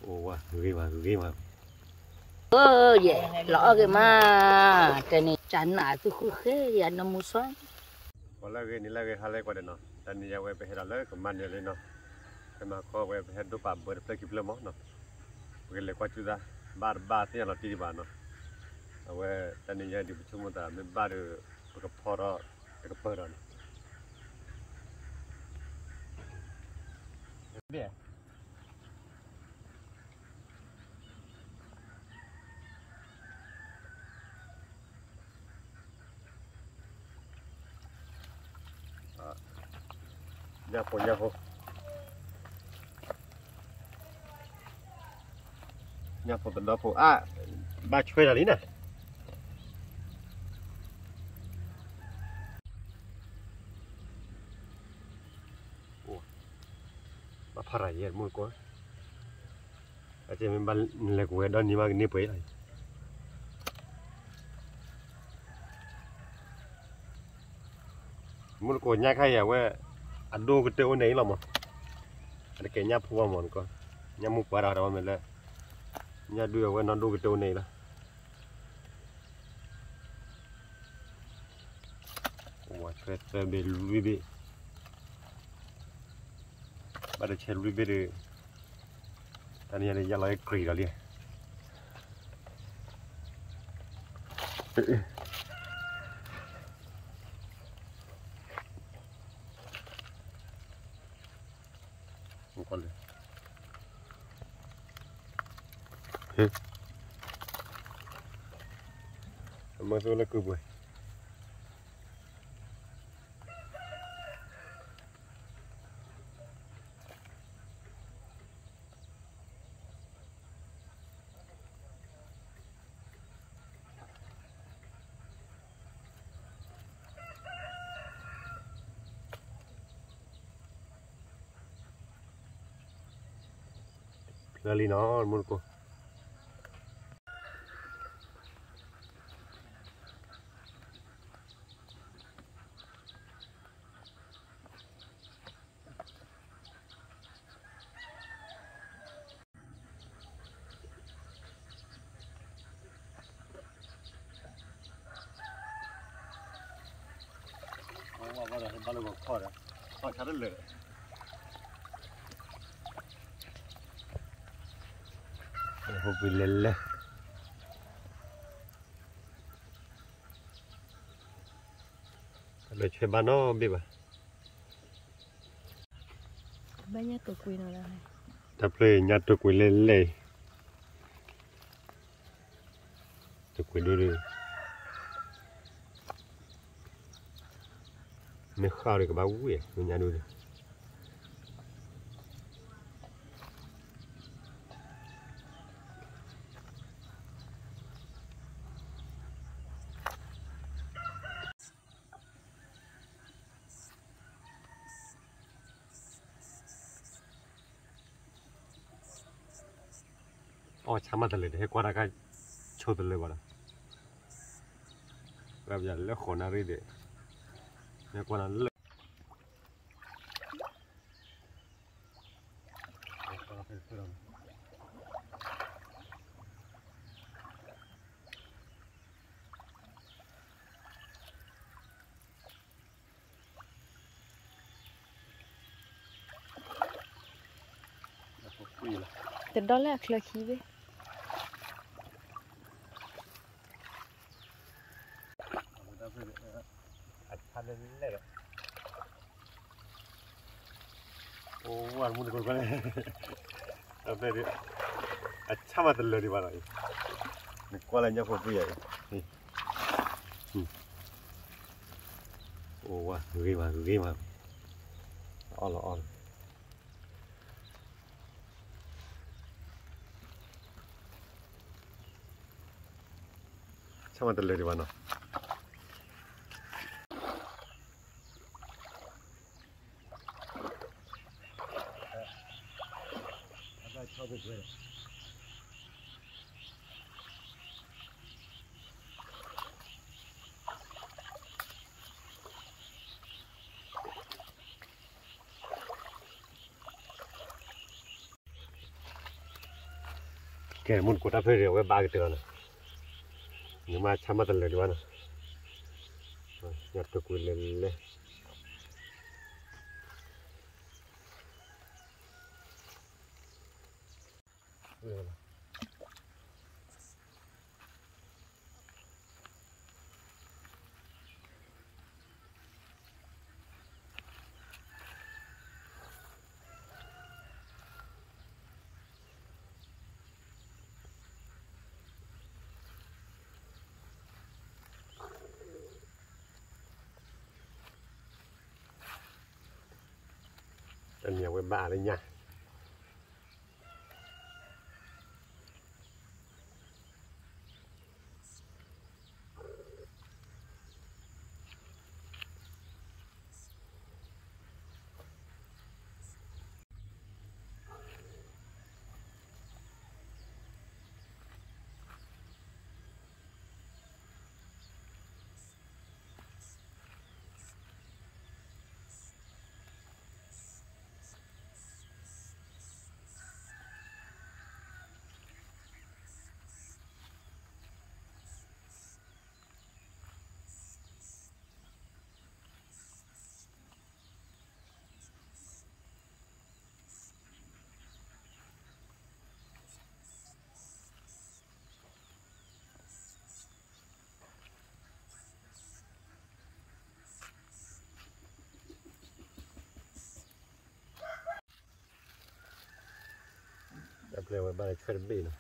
အိၣ်ဝါဂ့ၤမးဂ့ၤမး, ယဲ, လီၤအီၣ်ဂ့ၤမး, တနံၤကနၣ်သုဃုဃဲယၤနီၢ်မူစီ, ပှၤလၢအဂ့ၤန့ၣ်လၢအဂ့ၤ ဟါလၢကွၢ်ဒဲးနီၤ, တနံၤညါဝဲပဟဲဒီးလၢကမၤနၢၤလံနီၤ, ဖဲမၤခီဝဲပဟဲဒိပာ်ဘၢတဖျၢၣ်ခံဖျၢၣ်မးနီၤ, ပကလဲၤကွၢ်စူၣ်သး, ဘၣ်တဘၣ်သ့ၣ်ညါလီၤတံၢ်ဒံးဘၣ်နီၤ, အဝဲတနံၤညါဒ်ပဆိကမိၣ်သးမ့ၢ်ဘၣ်ဒီး, ပကဖီထီၣ်, ပကပၢၢ်ထီၣ်နီၤ ညၣ်ဖိ, ညၣ်ဖိ, ညၣ်ဖိတဒီဖိအါ, ဘၣ်ဆွဲတၢ်လံနၤ, ဘၣ်ဖးရၤယဲၢ်မုၢ်တကိး, အကဲမ့ၢ်ဘၣ်လဲၤကဝဲၤဒီနံၤမးကန့ၢ်ပှဲၤလီၤ, မုၢ်တကိးညါခါအံၤအဝဲ, အဒိၣ်ကတၢၢ်အိၣ်န့ၣ်အံၤလီၤမး, အတကဲညၣ်ဖိဘၣ်မးနကိး, ညၣ်မုၢ်ပှၤတၢ်တဝဲမ့ၢ်လၢ, ညၣ်ဒုးအဝဲနီၢ်ဒိၣ်ကတၢၢ်အိၣ်န့ၣ်အံၤလီၤ ဝဲဆွဲသၢဘ့ၣ်လွံၢ်ဘ့ၣ်, ဘၣ်တဆဲလွံၢ်ဘ့ၣ်ဒီး, တနံၤညါန့ၣ် ယလီၤဟဲကြံးဒီးလံ အမၤသိလၢကုပှဲၤ ဖျၢၣ်လံနီၤ မုၢ်တကိး ဟိပလဲၤလဲၤ တၢ်လၢဆဲဘၣ်နီတဘ့ၣ်ဘၣ် ဘၣ်ညၣ်တိာ်ကွံာ်နီၤလၢ တၢ်ဖျၢၣ်ညၣ်တိာ်ကွံာ်လဲၤလဲၤ တကွံာ်ဒိၣ်ဒိၣ် မ့ၢ်ဃၣ်ဒီးကဘၣ်ဝံၣ်မ့ၢ်ညါဒိၣ်န့ၣ် အီၣ်ဆါမးတလၢာ်ဒီး ဟဲကွၢ်တၢ်ခါဆိတလၢာ်ဘၣ်ဒီး လၢဃိးနၣ်ရံၣ်ဒီး ဟဲကွၢ်နၤလၢ တဒီလၢအချၢခံဘ့ၣ် အဆါလဲၤလဲၤဒီး အိၣ်ဝဲမူတကိးကွၢ်လဲၣ် အဖဲဒၣ် အဆါမးတလၢာ်ဒံးဘၣ်လီၤအံၤ နကွၢ်လၢညၣ်ဖိပှံၢ်ယၤအံၤ အိၣ်ဝဲဂ့ၤမးဂ့ၤမး အီၣ်လီၤအီၣ်လီၤ ဆၣ်မးတလၢာ်ဒံးဘၣ်နီၤ အ ကဲ မုၢ်နကိးတၢ်ဖဲန့ၣ် အဝဲဘၣ်ကတၢၢ်လီၤနီၤ, နမ့ၢ်ဆါမးတလၢာ်ဒံးဘၣ်နီၤ, ညါတကွံလဲၤလဲၤ တၢ်နံၤအဝဲဘၣ်အါလၢညါ တၢ်ပျဲဝဲဘၣ်လၢဆွဲတဘ့ၣ်နီၤ.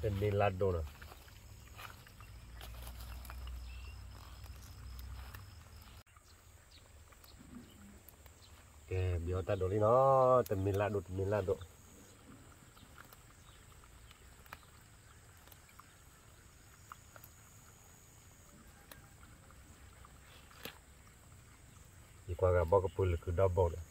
တမ့ၢ်လၢဒိၣ်နီၤ. ကဲ ဘၣ်အီၣ်တၢ်ဒိၣ်လံနီၤ, တမ့ၢ်လၢဒိၣ် တမ့ၢ်လၢဒိၣ်. ယကွၢ်ဂၤဘီကပၢၤလၢကုဒီဘီန့ၣ်.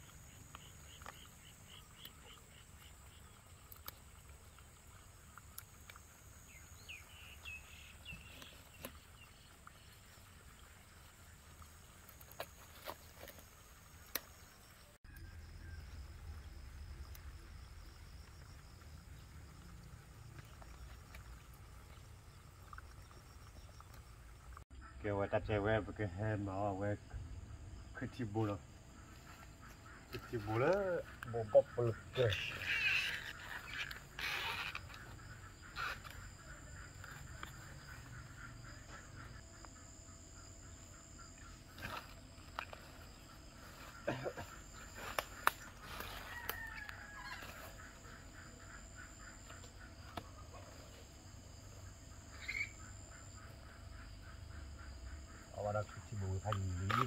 ကဲဝဲတၢ်တဲဝဲ ပကဟဲမၤအီၣ်ဝဲ ခရံာ်ထံဘိလီၤ. ခရံာ်ထံဘိလၢ ဘိးဘီၣ်ပလၢကၢၢ် အဝဲဒၣ်ခရံာ်ထံဘိဖးယံာ်လံ.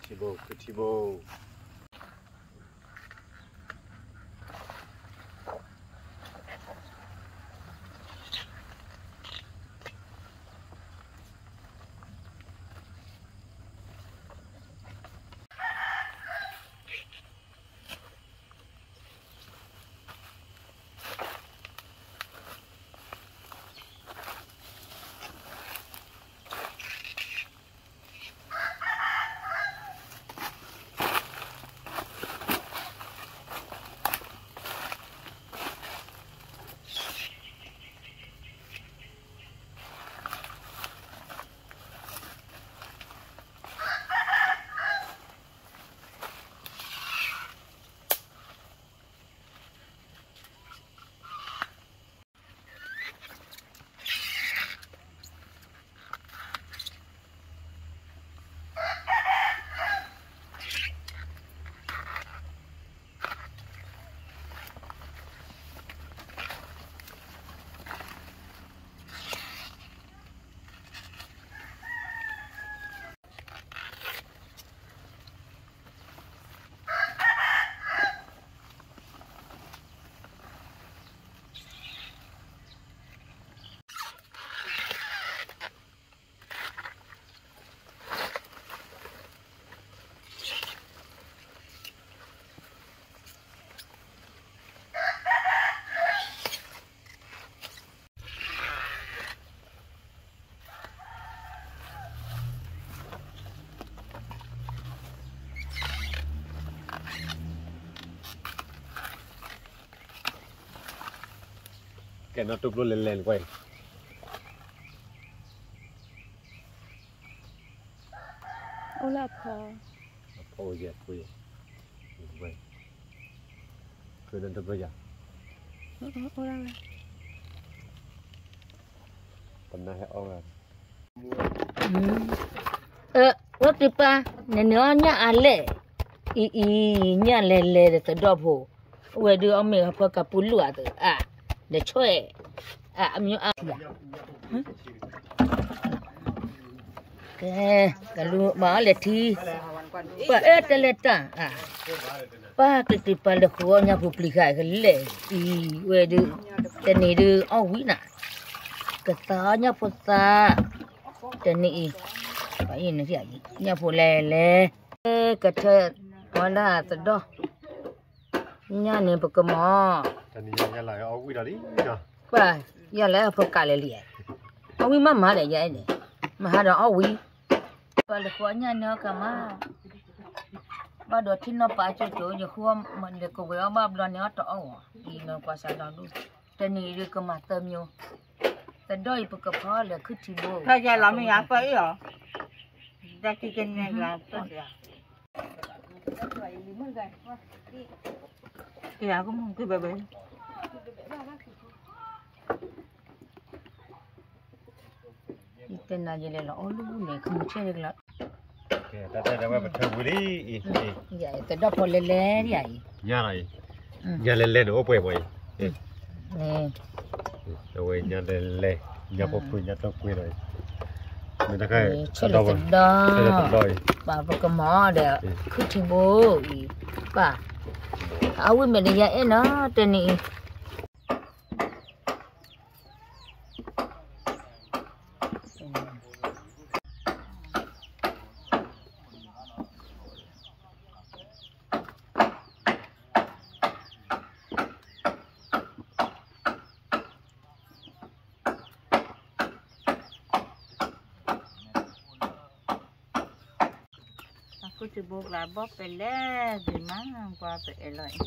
ထံဘိ ခုထံဘိ ကဲနီၢ်တိၢ်ပျိလဲၤလဲၤနကွၢ်အံၤ အိၣ်လၢအဖီ အဖီအိၣ်ယဲၢ်ကွ့ ကွ့ ကွ့နတဘျီယၤ အိၣ်လၢဝဲ ပနၢ်ဟဲအီၣ်ဝဲ အၢ အိၣ်တပၢ် နန့ၣ်အီၣ်ညၣ်အါလဲၣ် အံၤအံၤ ညၣ်လဲၤလဲၤဒီးသဒီၣ်ဖိ အဝဲဒုးအီၣ်မ့ၢ်အဖီကပူၤလူၢ်အသး အါ ဒီးဆွဲ အါ အမ့ၢ်အါ ကဲ ကလူးမၤအီၣ်လဲၤထံ ပှၤအၢတလဲၤတၢ် အါ ပၢ်ကတံၤပှၤလဲၤဃုအီၣ်ညၣ်ဖိပျံၤဃာ်ကလဲၣ် အံၤဝဲဒုး တနံၤဒုးအီၣ်ဝံၤနၤ ကသါအီၣ်ညၣ်ဖိသါ တနံၤအံၤ ပှၤအံၤနထံၣ်အံၤ ညၣ်ဖိလဲၤလဲၤ ကထၢ ဝဲဒၣ်သဒီၣ် ညၣ်န့ၣ်ပကမၤ တနံၤညါယၤလၢအီၣ်ဝံၤဒီးလံ ပှၤ ယၤလၢအဖီကးလဲၤလံ အီၣ်ဝံၤမးမးဒီးယၤအဲၣ်န့ၣ် မဟါဒီးအီၣ်ဝံၤ ပှၤလဲၤဃုအီၣ်ညၣ်န့ၣ်အီၣ်ကမး ဘၣ်ဒီးထံၣ်နီၢ်ပၢ်ကၠိကၠိ ယဃုအီၣ်လဲၤကဝဲၤအီၣ်ဘၣ်ဘျီန့ၣ်အီၣ်တအီၣ်ဂီၤ အံၤနီၢ်ကွၢ်စးဒီးဒူၣ် တနံၤဒုးကမၤသၢမၠိ သဒီၣ်အံၤပကဖီလၢခုၣ်ထံဘိ ဖဲယဲလီၤမ့ၢ်ယၤပၢအံၤအီၤ တၢ်ခံကန့ၣ်ယၤပၢ ယတဲနၤယလဲၤလီၤအီၣ်လူၢ်န့ၣ် ခမုၢ်ဆဲးကလီၤ တၢ်တဲဝဲပထၢဝံၤလံ အံၤ သဒီၣ်ဖီလဲၤလဲၤဒ်အံၤ ညါလီၤအံၤ ညါလဲၤလဲၤန့ၣ်အိၣ်ပှဲၤပှဲၤအံၤ အဝဲညါလဲၤလဲၤ ညါဖိဖုညါတိၢ်ကွ့လီၤအံၤ မ့ၢ်တခါ ဆဲးလီၤသဒီၣ် ဆဲးလီၤသဒီၣ်အံၤ ပှၤပကမၤဒီး ခုၣ်ထံဘိအံၤ ပၢ် အဝံၤမ့ၢ်ဒီးယၤအဲၣ်နီၤ တနံၤအံၤ အဃိတဘိကျါဘီၣ်ပဲလဲၣ်ဂ့ၤမး ကွၢ်ပအဲၣ်လီၤ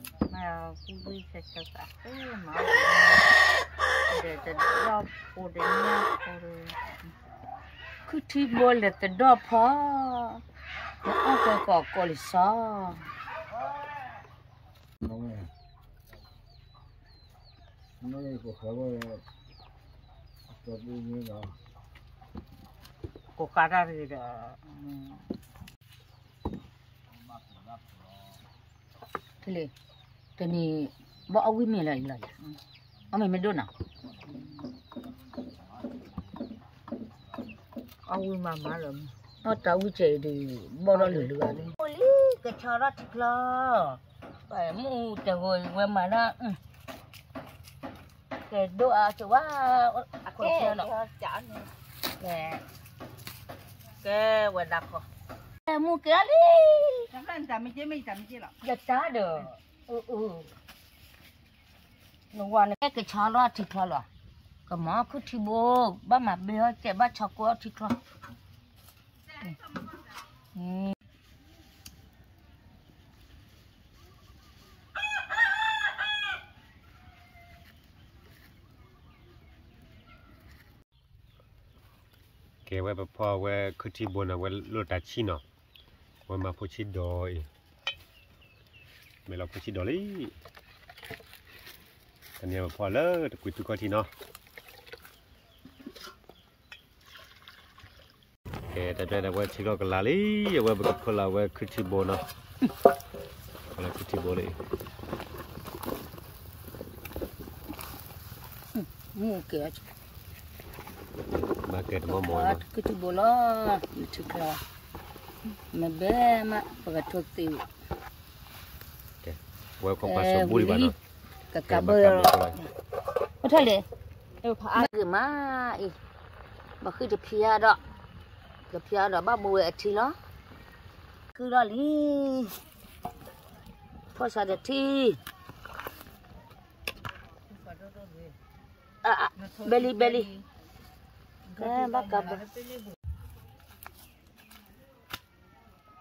အံၤ မ့ၢ်ကူဝံဆဲးဆဲးသးဃ့မး ဒီးတဒီၣ်ဖိဒီးညၣ်ဖိဒီး ခုၣ်ထံဘိလဲၤသဒီၣ်ဖီ အီၣ်ကီၢ်ကီၢ်ကီၢ်လံာ်စီ ကိးကါတၢ်တဂ့ၤဒီး တနံၤ ဘီၣ်အီၣ်ဝံၤမ့ၢ်လီၤအံၤလီၤယၤ အီၣ်မ့ၢ်မ့ၢ်ဒိၣ်နီၤ အီၣ်ဝံၤမၤမၤလီၤ အီၣ်တၢ်ဝံၣ်စဲးအံၤဒီး ဘီၣ်ထီၣ်လုာ်လုာ်ဂၤန့ၣ်, လံ ကဆီထီၣ်ထံချီ, မ့ၣ်အူတဂိၤဝဲမၤဒၣ်, ကဲဒိၣ်အါကဝါ, ကဲ, ကဲဝဲဒၣ်ခီ, မူကဲလံ, ယတၢ်ဒီး, နဝၤနကဲကဆီထီၣ်ထံချီလီၤ, ကမၤခုၣ်ထံဘိ, ဘၣ်မၤဘ့ၣ်အီၣ်စဲး ဘၣ်ဆီကိၣ်အီၣ်ထံချီ. ကဲဝဲပဖီဝဲခုၣ်ထံဘိန့ၣ် ဝဲလိၣ်တၢ်ဆံၣ်နီၤ, ဝဲမၤဖိဆံးဒီးအံၤ, မ့ၢ်လီၤဖိဆံးဒီးလံ, တနံၤပဖီလၢတကွံာ်ထူခီၣ်ထံနီၤ. ကဲ တၢ်တဲဒီးဝဲထံလီၢ်ကလၤလံ, အဝဲပကဖီလၢဝဲခုၣ်ထံဘိနီၤ, ဖီလၢခုၣ်ထံဘိလံ, မူကဲ, ဘၣ်ကဲတမီၢ်မီၢ်, ခုၣ်ထံဘိလီၤ, မ့ၢ်ဘဲမး ပကထိသ့ဝံၤ, ဝဲခီပၤစိးဘူၣ်ဒံးဘၣ်နီၤ, ကကးဘၢ, အိၣ်ထီၣ်လဲၣ်, ဂ့ၤမးအံၤ, ဘၣ်ဃုတဖျါဒီး, တဖျါဒီးဘၣ်မူဝဲအထံလီၤ, ဃုထီၣ်လံ, ဖီၣ်စးတထံ, ဘဲလံ ဘဲလံ, ဘၣ်ကးဘၢ,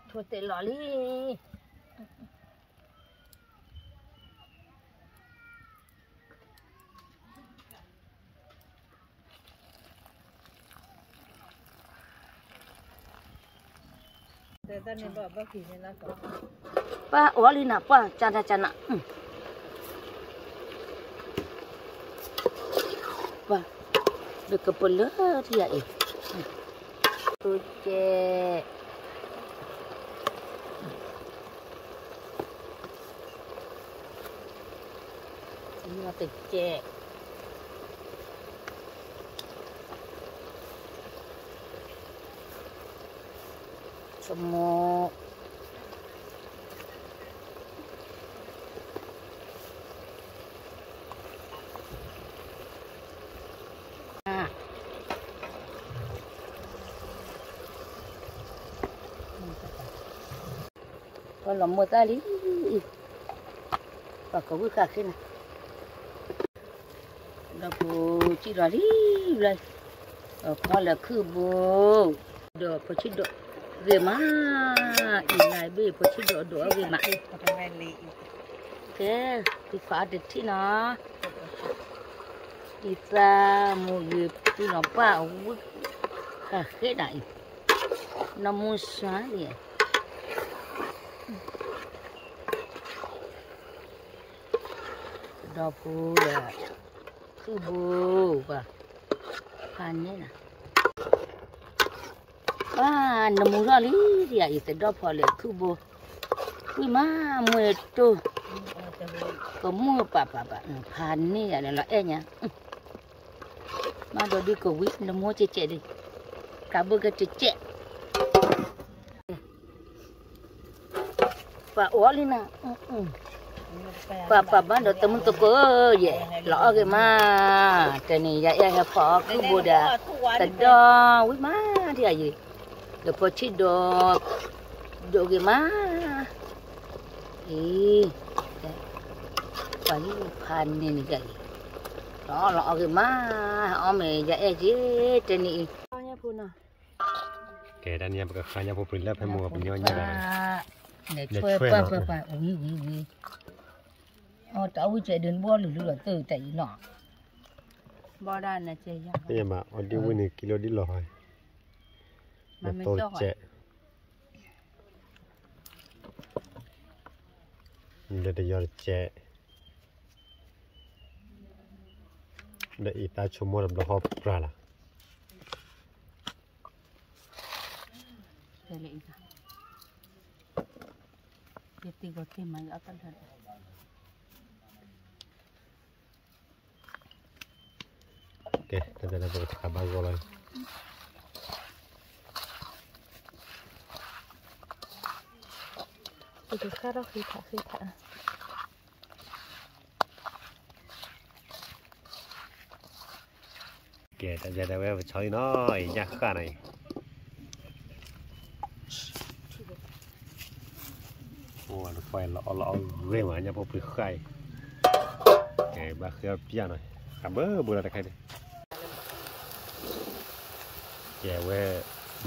ထိသ့လီၤလံ. ပှၤအီၤလံနၤ ပှၤကၢ်တၢ်ကၢ်နၤ, ပှၤ, ဒီးကပလၢထံယၤအံၤ, ကဲ တကဲ, သမူ ပလီၤမိၢ်သၣ်လံ, ပှၤကဝံၣ်ဃာ်ဃ့နၤ, ဒီးဖိဆံးဒီးလံ, ဖီလၢခုၣ်ဘိ, ဒီးဖိဆံးဒီးဂ့ၤမး, အံၤလၢဘ့ၣ်ဖိဆံးဒီးဒိးအဂ့ၤမး, ကဲ, သံခွါအတထံၣ်နီၤ, အံသးမူဂ့ၤပှၤနီၤ ပှၤအဝံၣ်ဃာ်ဃ့နၤအံၤ, နီၢ်မူစွါန့ၣ် ဒီးပူၤဒီး ခုၣ်ဘိ, ပှၤဖးန့ၢ်နၤ, ပှၤနမူထီၣ်လံ, ဒ်အံၤသဒီၣ်ဖီလၢခုၣ်ဘိ, ဝံၣ်မးမွဲတိၢ်, ကမူၣ်ပာ်ပာ်ပာ်, ဖးန့ၢ်ယၤန့ၣ်လီၤအဲၣ်ညါ, မၤဒီးဒုးကဝံၣ် နမိၢ်ကဲကဲဒ်, ကးဘၢကဲကဲကဲ, ပှၤအီၤလံနၤ, ပှၤပှၤဘၣ်ဒီးတမုၢ်သကိးဧၢ, ယဲၢ်လီၤအီၣ်ဂ့ၤမး, တနံၤယအဲၣ်ဟဲဖီအီၣ်ခုၣ်ဘိဒီး, သဒီၣ်ဝံၣ်မးဒ်အံၤ, ဒီးဖိဆံးဒီး, ဒိးဂ့ၤမး, အံၤ, ပှၤလံဖးန့ၢ်န့ၣ်ဒ်အံၤ, လီၤအီၣ်ဂ့ၤမး, အီၣ်မ့ၢ်ယအဲၣ်က့ၤ တနံၤအံၤ ကဲ တနံၤပကဃါညါဖိပှ့ၤလၢဖဲမုၢ်ပညီညါ, နဆွဲပှၤပှၤပှၤဝံၤဝံၤဝံၤ, အီၣ်တၢ်ဝံၣ်စဲးဒုးဘီၣ်လုာ်လုာ်လီၤသၢတၢ်အံၤနီၤ, ဘီၣ်ဒၣ်နကဲယၤ, အီၣ်ဒံဝံၣ်န့ၣ်ကံလိဒ်လီၤ, နတိၢ်စဲး, နတယီၤတစဲး, ဒီးအံၤတၢ်ဆိကမိၣ်တဘျီဃီပြၢ်လီၤ. ကဲ တၢ်တဲလၢပကထါဘၣ်ဂီၢ်လီၤ. တဃၣ်ထီၣ်ဃ့ထးဃ့ထး ကဲ တၢ်ဝဲပဆီလံနီၤ အံၤညၣ်ဃၣ်နီၤအံၤ အိၣ်လီၤအီၣ်လီၤအီၣ်ဂ့ၤမး ညၣ်ဖိပှ့ၤဃၣ်အံၤ ကဲဘၣ်ဃ့အီၣ်ပျၢ်နီၤ ဃၣ်ဘၢဘၢလီၤတခါန့ၣ် ကဲဝဲ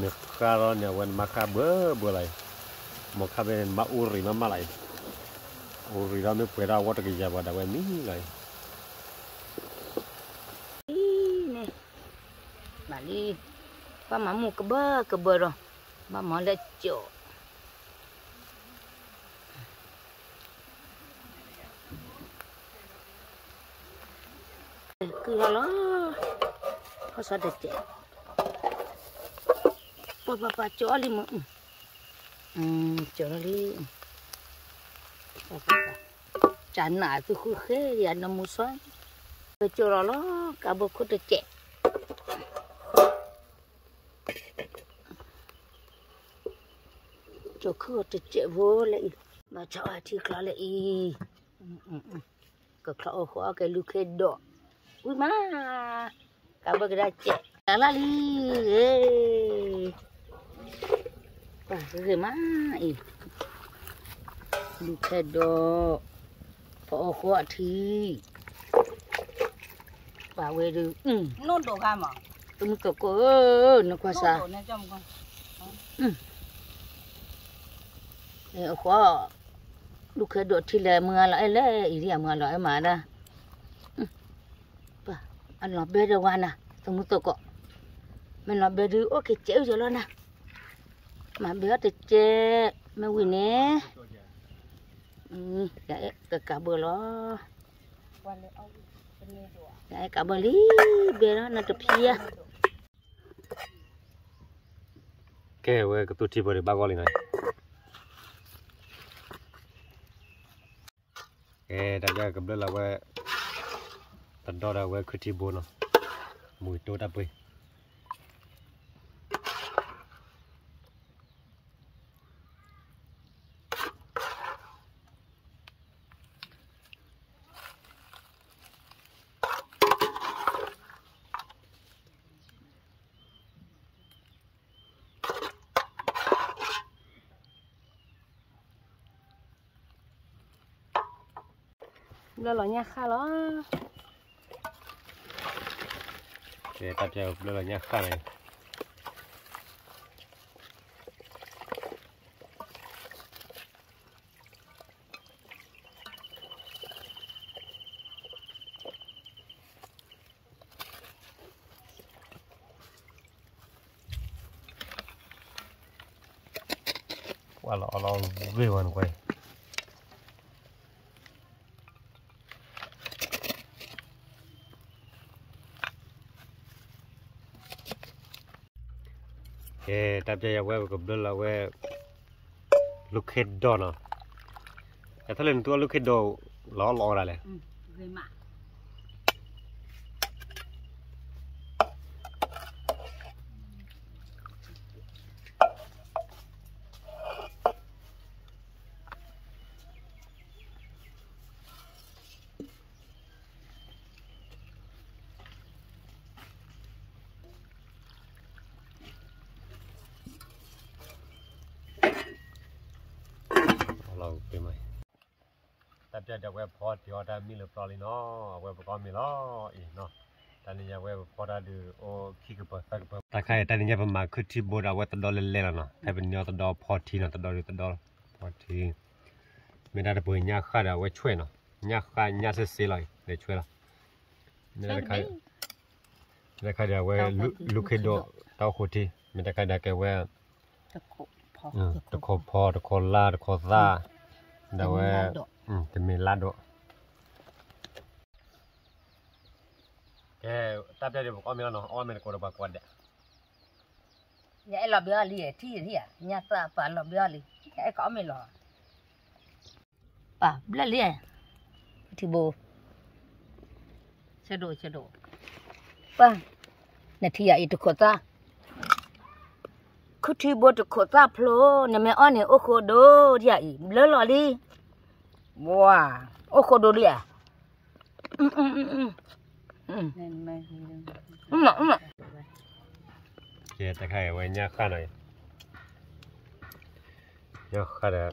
နဃၣ်လီၤန့ၣ် အဝဲနမါဃၣ်ဘၢဘၢလီၤအံၤ မ့ၢ်ခါဘဲန့ၣ်နမါအိၣ်ရံၣ်မးမးလီၤအံၤ အိၣ်ရံၣ်ဒီးမ့ၢ်ပှဲၤဒီးအဝဲတကယၤဘၣ်ဒၣ်ဝဲမံလီၤအံၤ အံၤန့ၣ် ဘၣ်လံ ပှၤမၤမူၣ်ကဘၢကဘၢဒီး ဘၣ်မၤလၢကၠီၣ် ကုၢ်ထီၣ်လီၤ ဖီၣ်စီတစဲး ပှၤပှၤပှၤကၠီၣ်လံမုၢ် ကၠီၣ်လီၤလံ ကၠီၣ်နးသူၣ်ဃုဃဲယၤနီၢ်မူစီ ကၠီၣ်လီၤလီၤ ကးဘၢခိၣ်တစဲး ကၠီၣ်ခုၣ်အီၤတစဲးဖိလၢအံၤ ဘၣ်ဆီအီၤထံချီလၢအံၤ ကချီအိၣ်ဃီအီၣ်ကဲလူၤခ့ဒီး ဝံၤမး ကးဘၢကဒါစဲး တၢ်လၢလံ ပှၤဂ့ၤမးအံၤ လူၤခ့ဒီး ဖီအီၣ်ဃီအထံ ပာ်ဝဲဒုး နီၢ်ဒိးဂၤမး သမုသကိးဧၢ နကွၢ်စၢ် အဃီ လူၤခ့ဒီးထံလဲၣ် မုၢ်အလီၤအဲၣ်လၢအံၤဒ်အမုၢ်အလီၤအဲၣ်မးဒၣ် ပှၤ အလီၤဘဲဒီးဝါနၤ သမုသကိး မ့ၢ်လီၤဘဲဒုးအိၣ်က့ၤစဲးအုၣ်ယီၤလီၤနၤ မၤဘဲအီၣ်တစဲး မ့ၢ်ဝံၤန့ၣ် ယအဲၣ်ကကးဘၢလီၤ ယအဲၣ်ကးဘၢလံ ဘဲလီၤနတဖံယါ ကဲဝဲကသူထံဖိဒံးဘၣ်ဂီၢ်လံနီၤ ကဲ တၢ်ပျၢ်ကဘျၢလီၤဝဲ တဒီဒီးဝဲခုထံဘိနီၤ မုၢ်တိတၢ်ပှ့ၤ ဘျၢလီၤညၣ်ဃၣ်လီၤ ကဲ တၢ်ပျၢ်ဘျၢလီၤညၣ်ဃၣ်လီၤ ကွၢ်လီၤအီၣ်လီၤဂ့ၤဝဲနကွၢ် ကဲ တၢ်ပျၢ်ယၤဝဲ ပကဘျၢလီၤဝဲ လူၤခ့ဒီးနီၤ ယထီၣ်လၢနသူအီၣ်လူၤခ့ဒီး လီၤအီၣ်လီၤအီၣ်ဒၣ်လဲၣ် တၢ်ပျၢ်ဒီးဝဲဖီတ့ၢ်အီၣ်တၢ်မံလၢပျီလံနီၤ အဝဲပကအီၣ်မ့ၤလီၤအံၤနီၤ တၢ်နံၤညါဝဲပဖီတၢ်ဒုးအိၣ်ခံကပၤသၢကပၤ တၢ်ခါအံၤတၢ်နံၤညါပမၤခုထံဘိဒီးအဝဲတဒီလဲၤလဲၤလီၤနီၤ ဖဲပန့ၢ်အီၣ်တဒီဖီထံနီၤ တဒီဒုးတဒီဖီထံ မ့ၢ်တၢ်တပှ့ၤညၣ်ဃၣ်ဒီးအဝဲဆွဲနီၤ ညၣ်ဃၣ်ညၣ်စ့စ့လီၤ လဲၤဆွဲလီၤ မ့ၢ်တၢ်တခါ မ့ၢ်တၢ်တခါဒီးအဝဲ လူၤခ့ဒီး တၢ်အိၣ်ဃိထံ မ့ၢ်တၢ်တခါဒီးကဲဝဲ တခိးဖီ တခိးလၢ် တခိးသၣ် ဒီးဝဲ တမ့ၢ်လၢ်ဒိၣ် ကဲ တၢ်ပျၢ်ဒီးပကအီၣ်မ့ၤလီၤနီၤ အီၣ်မ့ၤတကိးဒီးပှၤကိးဂၤဒဲး ယအဲၣ်လီၤဘၢအီၤလံ ထံၣ်ထံၣ်ဧါ ညၣ်သၣ်ပာ်လီၤဘၢအီၤလံ ယအဲၣ်ကအီၣ်မ့ၤလီၤ ပာ်ဘျၢလံ ထံဘိ ဆဒိၣ်ဆဒိၣ် ပာ် နထံၣ်ဧါအံၤတခိးသၣ် ခုၣ်ထံဘိတခိးသၣ်ဖျိ, နမ့ၢ်အီၣ်န့ၣ် အိၣ်ဃိဒိၣ်ဒံးအံၤ ဘျၢလီၤလံ, ဝါ, အိၣ်ဃိဒိၣ်လံဧါ, ကဲတခါအံၤဝဲညၣ်ဃၣ်နီၤ, ညၣ်ဃၣ်ဒီး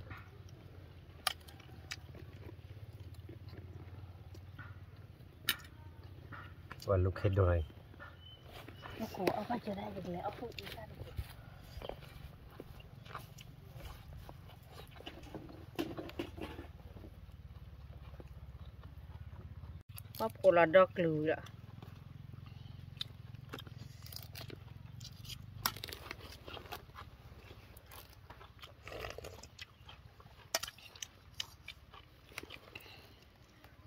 ပှၤလူၤခ့ဒိၣ်လီၤအံၤ, ပှၤဖိလီၤဒီကလုာ်လီၤ.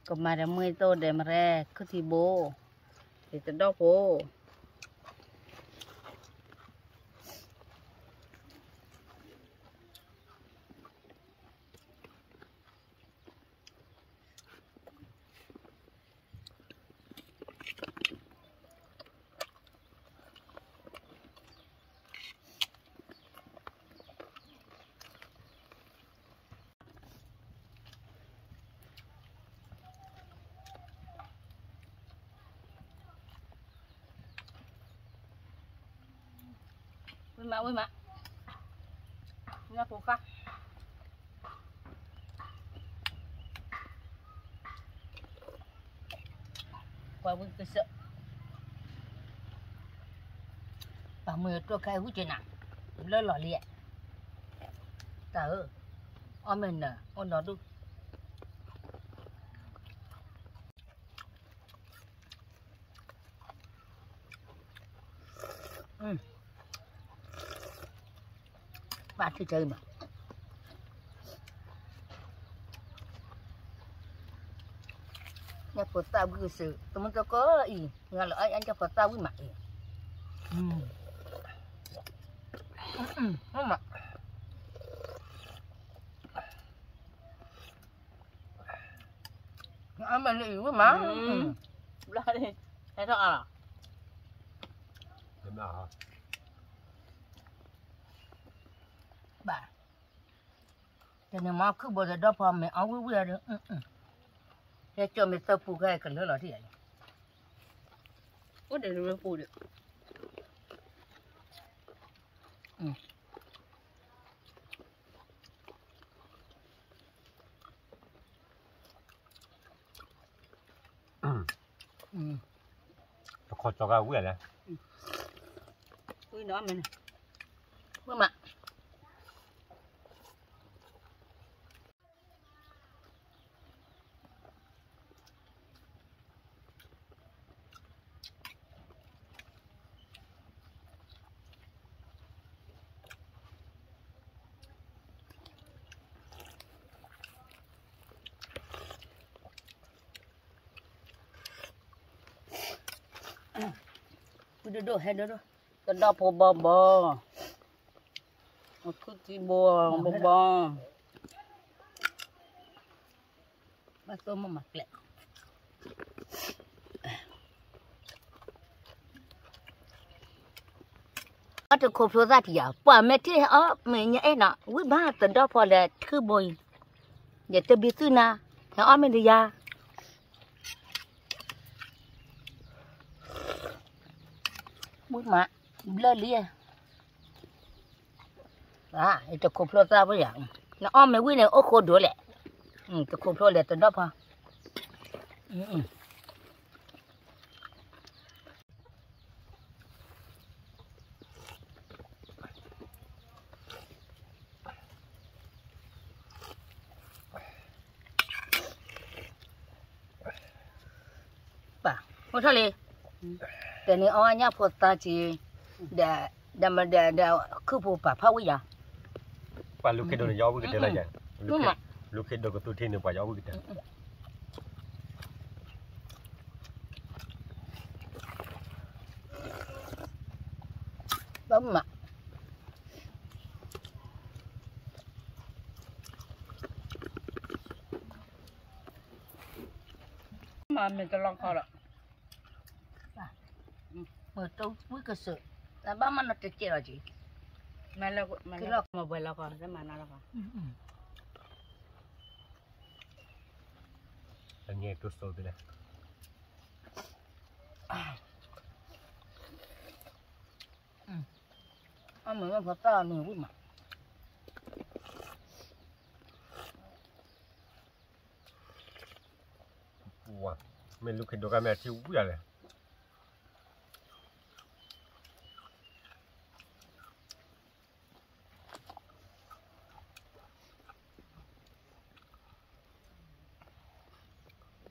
ကမၤဒီးမွ့ၢ်သိၣ်ဒီးမရဲ ခုၣ်ထံဘိ, ယတဒီၣ်ဖိ ဝံၣ်မး ဝံၣ်မး, ညၣ်ဖိဃၣ်, ပှၤဝံၣ်ကစၢၢ်, ပှၤမုၢ်တိၢ်ခါအံၤဝံၣ်က့ၤနၤ, လၢလီၤလံ, တၢ်ဧၢ, အီၣ်မ့ၢ်နၢၤအိၣ်နီဒူၣ် ဘၣ်ထံၣ်တၢ်အံၤမး, ညၣ်ဖိသၣ်ဝံၣ်ကစၢၢ် တမူတကိးအံၤ ငါလၢအီၣ်ညၣ်ဖိသၣ်ဝံၣ်မးအံၤ, မး အမ့ၢ်လၢအံၤဝံၣ်မး, ဘျီန့ၣ် ဟဲထီၣ်အါလီၤ, ဘၣ်, တနံၤမ့ၢ်ခုၣ်ဘိတဒီဖီမ့ၢ်အီၣ်ဝံၣ်ဝံၣ်ဒီး, ဟဲကၠီမ့ၢ်သၢပူၤခဲကလၢလီၤထံၣ်ယၤ, အိၣ်ဒီးလၢပူၤဒီး တခီကၠီကဝံၣ်လဲၣ်, ဝံၣ်နီၤမ့ၢ်န့ၣ်, ဝံၣ်မး ဝံၣ်ဒိၣ်ဒိၣ်ဟဲဒိၣ်ဒိၣ်, တဒီဖိဘီဘီ, ခုၣ်ထံဘိဘီဘီ, ဘၣ်သိၣ်မ့ၢ်မၤကျဲး အတခိၣ်ဖျိသၣ်ထံၣ်ယၤ ပှၤမ့ၢ်ထံၣ်ဟဲအီၣ်မ့ၢ်ညါအဲၣ်နီၤ ဝံၣ်ဘၣ်တဒီဖီလဲၤထံၣ်ဘိအံၤ, ယတဘံသုနၤ, ဟဲအီၣ်မ့ၢ်ဒီးယၤ, ဝံၣ်မး, ဘျၢလံ, တခိၣ်ဖျိသၣ်ဖိယၤ, နအီၣ်မ့ၢ်ဝံၣ်န့ၣ် အိၣ်ဃိဒိၣ်လဲၣ်, တခိၣ်ဖျိလဲၤတဒီဖီ ပၢ်, အိၣ်ထီၣ်လံ, တနံၤအီၣ်ညၣ်ဖိသၣ်က့, ဒီး, ဒီး, ဒီးခုၣ်ဖိပာ်ဖးဝံၣ်ယၤ, ပှၤလူၤခ့ဒိၣ်န့ၣ် ယအီၣ်ဝံၣ်ကတၢၢ်လၢယၤ, လူၤခ့ဒိၣ်ကသူထံန့ၣ် ပှၤယအီၣ်ဝံၣ်ကတၢၢ် ဘၣ်မး, မ့ၢ်တလီၤခီဒီး, မ့ၢ်တဝံၣ်ကစၢၢ်, ဘၣ်မနုၤတကဲလီၤက့ၤ, မၤလၢ မၤလၢ မၤဘှဲလီၤကီး တမၤနၤလီၤကီး, အငဲၢ်တိစၢၤသ့လဲၣ်, အမ့ၢ်ဝဲဖိသၣ်န့ၣ်ဝံၣ်မး, မ့ၢ်လူၤခ့ဒိၣ်ကါမ့ၢ်အထံဝံၣ်ဒၣ်လဲၣ်.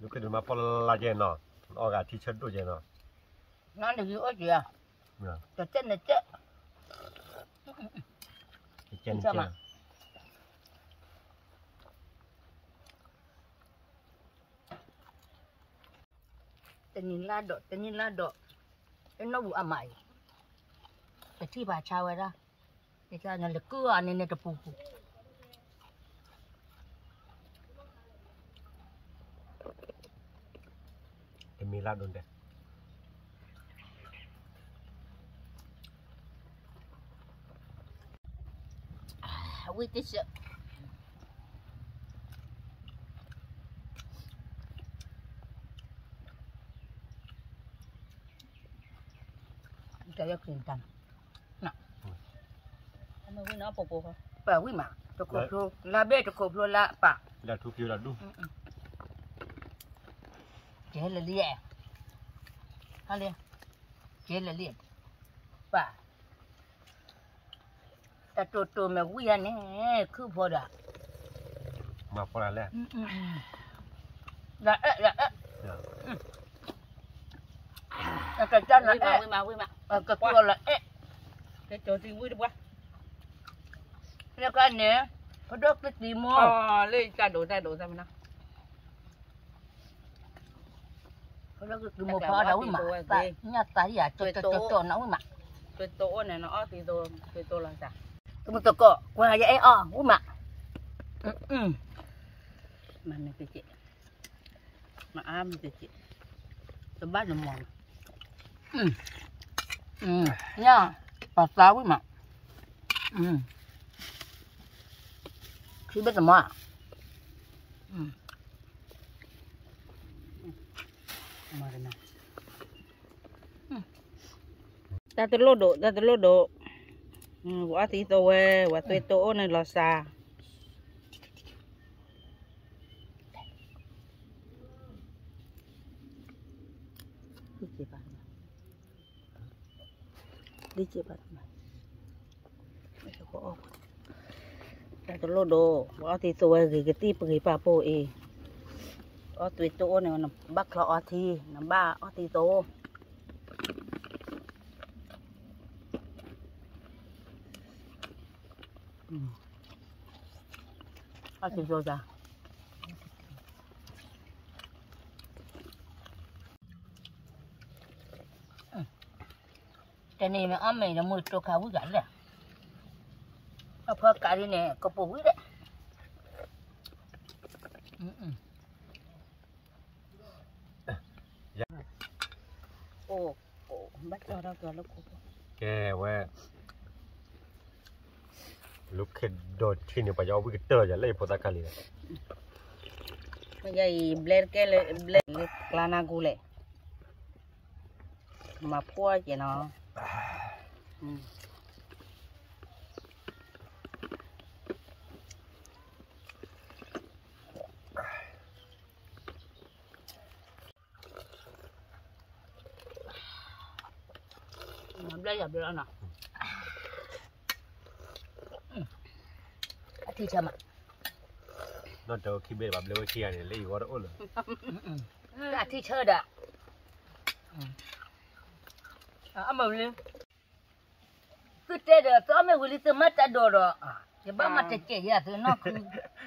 လူၤခ့ဒိၣ်မးပီၣ်လၢ်လၢ်ကဲနီၤ, အီၣ်ဂၤထံဆၢဒိၣ်ကဲနီၤ, နၤတဂ့ၤအိၣ်က့ၤဧါ, တကဲနကဲ, တကဲနကဲ, တနံၤလါဒီး တနံၤလါဒီး, အနီၢ်ပူၤအမးအံၤ, ပထံၣ်ဘၣ်ဆါဝဲဒၣ်, နလဲၤကုၢ်အီၤန့ၣ်န့ၣ်တပူၤပူၤ, တမံၤလါဒိၣ်ဒဲး, ဝံၣ်တစၢၤ တၢ်ယီၢ်ခရံာ်တၢ်, ပှၤဝံၣ်မး တခိၣ်ဖျိ လါဘ့ၣ်တခိၣ်ဖျိလါပၢ်, လၢထူဖျိလီၤဒူၣ်, ကဲလၢလံ, ဟါလံ, ကဲလၢလံ, ပၢ် တၢ်တိၢ်တိၢ်မ့ၢ်ဝံၣ်ယါန့ၣ် ခုၣ်ဖိဒီး, မၤဖိလၢလဲၣ်, လၢအဲၣ်လၢအဲၣ်, ကကနအဲၣ်, ကကလၢအဲၣ်, လၢကန့ၣ် ဖဒိၣ်ကသံမိၢ်, လၢတၢ်ဒိၣ်တၢ်ဒိၣ်သၢမနၤ ဖဒိၣ်ကသံမိၢ်ဖီဒီးဝံၣ်မး, ညၣ်သးယၤကၠီကၠီကၠီနီၤဝံၣ်မး, သွဲတိအိၣ်န့ၣ်နအီၣ်သံသိ သွဲတိလီၤသး, သမုသကိး ကွၢ်ယအဲၣ်အီၣ်ဝံၣ်မး, မၤမ့ၢ်ကက့ၢ်, မၤအါမ့ၢ်ကက့ၢ်, တဘၣ်နမီၤ, ညၣ်, ပှၤသးဝံၣ်မး, ခံဘ့ၣ်သမီၤ, တၢ်တလိၣ်ဒိၣ် တၢ်တလိၣ်ဒိၣ်, ပှၤအီၣ်သံသိဝဲ ပှၤသွဲတိအိၣ်န့ၣ်လီၤစၢ်, တၢ်တလိၣ်ဒိၣ် ပှၤအီၣ်သံသိဝဲဂ့ၤကသံၣ်ပဂ့ၤပာ်ပိၢ်အံၤ, အီၣ်သွဲတိအိၣ်န့ၣ် နဘၣ်ချီအီထံ နဘၣ်အီၣ်သံသိ အီၣ်သံသိတၢ်, တနံၤမ့ၢ်အီၣ်မ့ၢ်ဒီးမုၢ်တိခါဝံၣ်ဂၤလဲၣ်, အဖီကးဒ်န့ၣ် ကပိာ်ဝံၣ်ဒဲး ကဲဝဲ, လူၤခ့ဒိၣ်ထံန့ၣ် ပှၤယအီၣ်ဝံၣ်ကတၢၢ်ယၤ လၢယဖိသၣ်ခါလံ, ယအံၤဘျဲတကဲလၢ ဘျဲလၢကျါနၢ်ကူလဲၣ်, မၤဖှီၣ်က့ၤနီၤ. ဘျဲယၤဘျဲလီၤနီၤ, အထံဆၢမး, နီၢ်တၢ်အိၣ်ခံဘ့ၣ်ဘၣ်ဘျဲဝဲခံဂၤန့ၣ် လၢယဂီၢ်တအိၣ်လၢၤ, အထံဆၢဒီး, အမ့ၢ်ဝံၤလံ သုတဲဒီး သုအီၣ်မ့ၢ်ဝံၤလံ သုမၤတၢ်ဒိးဒီး, ယဘၣ်မၤတကဲးယၤသုနီၢ်ခု,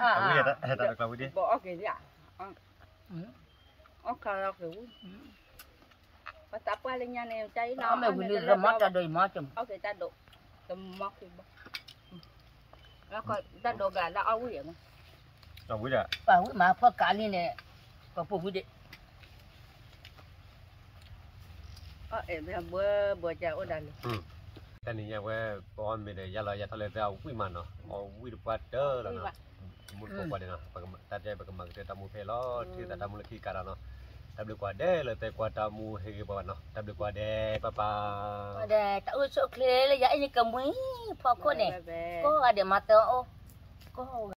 အဝဲတၢ်တကျါဝံၤဒ်, အီၣ်ခါလီၤက့ၤဝံၤ, ပသးပှၢ်လၢညါန့ၣ် တၢ်အံၤနီၤ အီၣ်မ့ၢ်ဝံၤလံ သုမၤတၢ်ဒိး ယမၤတၢ်, အီၣ်က့ၤတၢ်ဒိး, တမၤခုဘၣ်, တၢ်ဒိးဂၤလၢအီၣ်ဝံၤယၤမး, အဝံၤဒၣ်, ပှၤဝံၣ်မၤဖီၣ်ကးလံန့ၣ်, ပှၤပိာ်ဝံၤဒံး အီၣ်အဲၣ်ဘၣ်ဘှီဘှီကအိၣ်ဒၣ်လံ, တနံၤညါဝဲ ပအီၣ်မ့ၤဒီး ယါလီၤယါထီၣ်လၢသ့ၣ်အဝံၣ်မးနီၤ, အီၣ်ဝံၣ်တပှၢ်တၢၢ်လီၤနီၤ, မူတကိးကွၢ်ဒဲးနီၤ, တၢ်တဲပကမၤကတၢၢ်တၢ်မူဖဲလီၤ, ထံၣ်သးတၢ်မူလၢခံကးဒီးနီၤ, တၢ်ဘျုးကွၢ်ဒဲးလၢတဲကွၢ်တၢ်မူဟ့ၣ်ဂ့ၤပှၤဘၣ်နီၤ, တၢ်ဘျုးကွၢ်ဒဲး ပၢ်ပၢ်, ဒီးတၢ်အိၣ်ဆူၣ်အိၣ်ချ့လၢယၤအံၤန့ၣ်ကမှံ ဖီခိၣ်န့ၣ်, ကိးဂၤဒဲးမၤတၢ်အိၣ်, ကိး